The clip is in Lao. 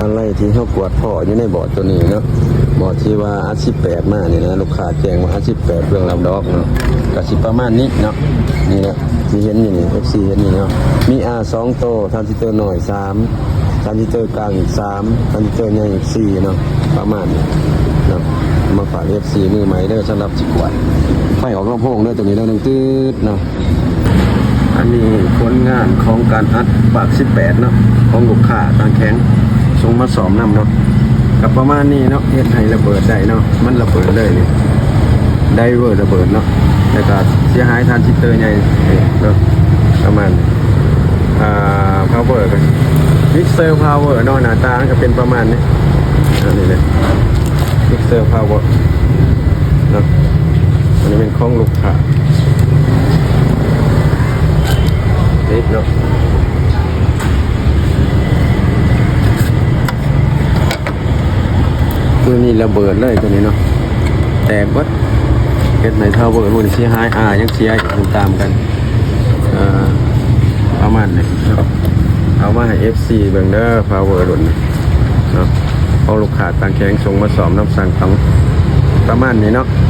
ອາໄຫຼ່ທີ່ເຮົາກວດພໍ້ຢູ່ໃນບອດໂຕນີ້ເນາະ, ບອດທີ່ວ່າອັດສິບແປດມານີ້ນະ, ລູກຄ້າແຈ້ງວ່າອັດສິບແປດເບື້ອງລະດອກເນາະ, ກະຊິປະມານນີ້ເນາະ. ນີ້ແຫຼະທີ່ເຫັນຢູ່ນີ້ ເອັຟຊີ ເຫັນນີ້ເນາະ, ມີ R ສອງໂຕ, ທານຊິສເຕີນ້ອຍສາມ, ທານຊິສເຕີກາງອີກສາມ, ທານຊິສເຕີໃຫຍ່ອີກສີ່ເນາະ, ປະມານນີ້ເນາະ. ມາຝາກ ເອັຟຊີ ມືໃໝ່ເດີ, ສຳລັບຊິກວດໄຟອອກລຳໂພງເດີ, ໂຕນີ້ເດີ, ໜຶ່ງ ຕຶດເນາະ. ອັນນີ້ຜົນງານຂອງການອັດປາກສິບແປດເນາະ, ຂອງລູກຄ້າຕ່າງແຂວງສົ່ງມາສ້ອມນຳເນາະ. ກໍປະມານນີ້ເນາະ, ເຮັດໃຫ້ລະເບີດໄດ້ເນາະ, ມັນລະເບີດເລີຍນີ້, ໄດເວີລະເບີດເນາະ, ແລ້ວກໍເສຍຫາຍທານຊິສເຕີໃຫຍ່ເນາະ, ປະມານ ອ່າ ພາວເວີ ກໍມິກເຊີພາວເວີເນາະ, ໜ້າຕາມັນກໍເປັນປະມານນີ້. ອັນນີ້ເລີຍ ມິກເຊີພາວເວີເນາະ, ອັນນີ້ແມ່ນຂອງລູກຄ້າເນາະ. ມື້ນີ້ລະເບີດເລີຍຕົວນີ້ເນາະ, ແຕກເບິດ, ເຮັດໃຫ້ທາວເວີມື້ນີ້ເສຍຫາຍ, ອາ ຍັງເສຍອີກຕາມໆກັນ. ເອີ ປະມານນີ້ເນາະ, ເອົາມາໃຫ້ ເອັຟຊີ ເບິ່ງເດີ ພາວເວີລຸ້ນນີ້ເນາະ, ຂອງລູກຄ້າຕ່າງແຂວງສົ່ງມາສ້ອມນຳ, ສັ່ງຕ້ອງປະມານນີ້ເນາະ.